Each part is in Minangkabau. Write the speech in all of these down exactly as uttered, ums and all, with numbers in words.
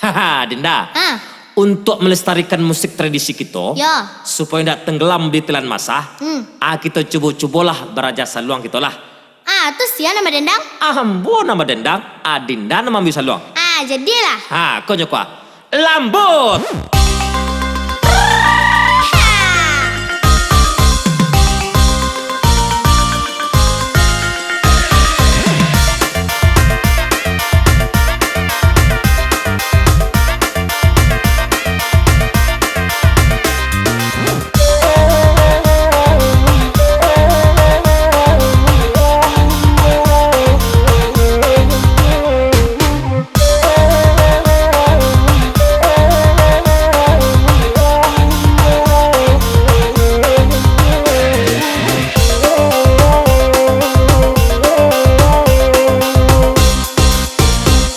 Haha, Dinda. Ah. Untuk melestarikan musik tradisi kito, Ya. supayo indak tenggelam di telan masa, Hmm. ah, kito cubo-cubolah baraja saluang kito lah. Ah, tu sia nan badendang? Ah, ambo nan badendang, ah, Dinda nan maambiak saluang. Ah, jadilah. Ha, ko nyo ko ah. Lambut!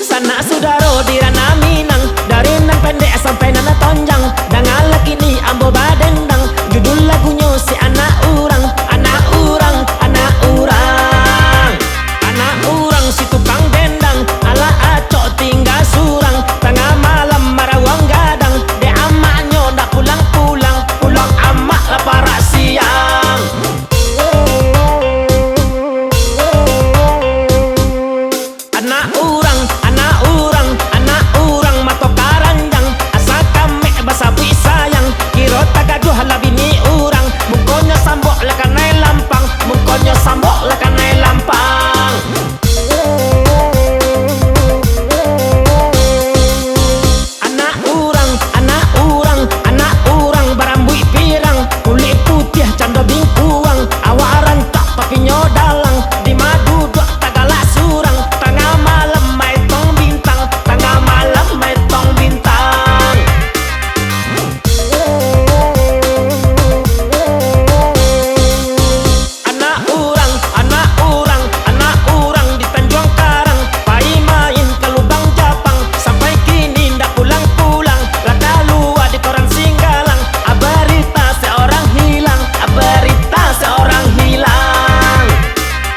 Sanak sudaro di Ranah Minang, dari nan pendek sampai nan tonjang, dangalah kini ambo badendang, judul lagunyo Si Anak Urang, Anak Urang, Anak Urang. Anak urang si tukang dendang, alah acok tingga surang, tangah malam marawang gadang, dek amaknyo ndak pulang-pulang, pulang amak lah parak siang. Anak urang, anak urang, anak urang mato karanjang, asa kamek basabuik sayang, kiro tagaduah lah bini urang, mukonyo sambok lah kanai lampang, mukonyo sambok lah kanai lampang. Anak urang, anak urang, anak urang barambuik pirang, kulik putiah cando bingkuang, awak rancak tapi nyo dalang, di ma duduak tagalak surang, tangah malam maetong bintang, tangah malam maetong bintang. Anak urang, anak urang, anak urang di Tanjuang Karang, pai main ka Lubang Japang, sampai kini ndak pulang-pulang, lah kalua di koran Singgalang, ah, barita seorang hilang, ah, barita seorang hilang.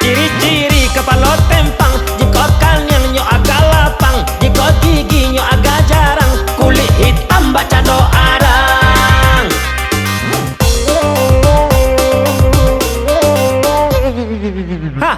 Ciri-ciri kapalo tempang, jikok kaniangnyo agak lapang, jikok giginyo agak jarang, kulik hitam bak cando arang. Ha,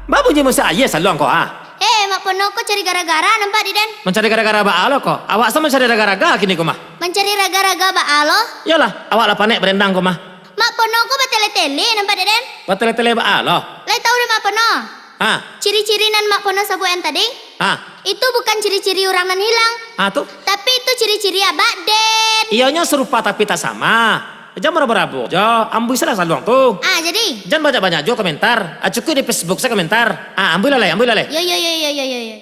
babunyi musik aia saluang ko, ha? Eh, Mak Pono ko cari gara-gara nampak di den. Mancari gara-gara baa lo ko? Awak sa mancari raga-raga kini ko mah. Mancari raga-raga baa lo? Yolah, awak lah panek badendang ko mah. Mak Pono ko batele-tele nampak di den. Batele-tele baa lo? Lai tahu dek Mak Pono? Ha. Ciri-ciri nan Mak Pono sabuikan tadi? Ha. Itu bukan ciri-ciri urang nan hilang. Ha, tu? Tapi itu ciri-ciri abak den. Iyonyo sarupa tapi tak sama. Jan marabo-rabo jo, ambuih salah saluang tu. Ah, jadi? Jan banyak-banyak jo komentar. Ah, cukuik di Facebook sajo komentar. Ah, ambuih lah lai, ambuih lah lai. Yo, yo, yo.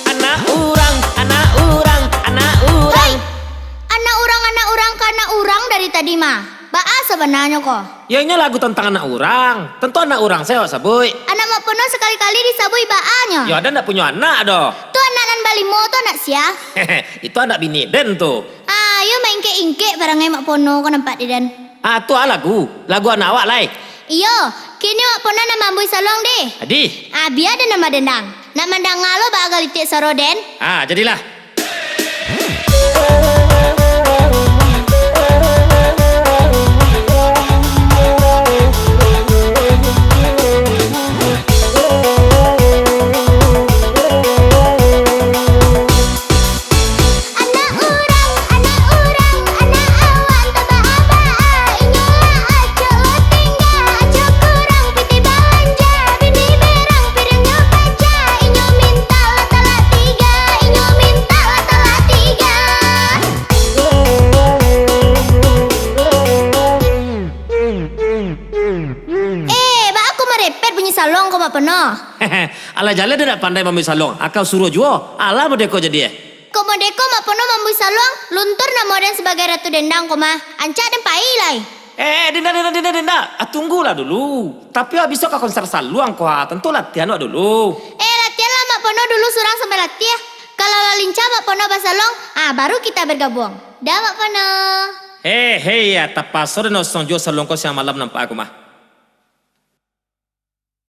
Anak urang, anak urang, anak urang. Hai! Anak urang, anak urang, ka anak urang dari tadi mah. Baa sabananyo ko? Yo, inyo lagu tantang anak urang. Tantu anak urang se awak sabuik. Anak Mak Pono sakali-kali disabuik baanyo. Yo, den ndak punyo anak doh. Tu anak nan balimo tu anak sia? Itu anak bini den tu. Ah, yo maingkek-ingkek parangai Mak Pono ko nampak di den. Ah, tu ah lagu. Lagu anak awak lai. Iyo, kini Mak Pono nan maambuih saluang deh. Adi. Ah, bia den nan badendang. Nak mandanga lo baa galitik saro den? Ah, jadilah. Anak urang, anak urang, anak awak tu baa-baa, inyo lah acok lo tingga, acok kurang pitih balanja, bini berang piringnyo kaca, inyo mintak lah talak tiga, inyo mintak lah talak tiga. Eh, baa ko marepet bunyi saluang ko, Mak Pono? Alah jaleh den ndak pandai maambuih saluang, aka suruah juo. Alah modeko jadi eh. Kok modeko Mak Pono maambuih saluang, luntur namo den sabagai Ratu Dendang ko mah. Ancak den pai lai. Eh, eh, Dinda, Dinda, Dinda, Dinda. Ah, tunggulah dulu. Tapi awak bisuak ka konser saluang ko ha, tantu latihan awak dulu. Eh, latihanlah Mak Pono dulu surang sampai latiah. Kalau lah lincah Mak Pono basaluang, ah, baru kita bergabung. Dah, Mak Pono. Hei, hei, ya, tapaso den osong juo saluang ko siang malam nampak aku mah.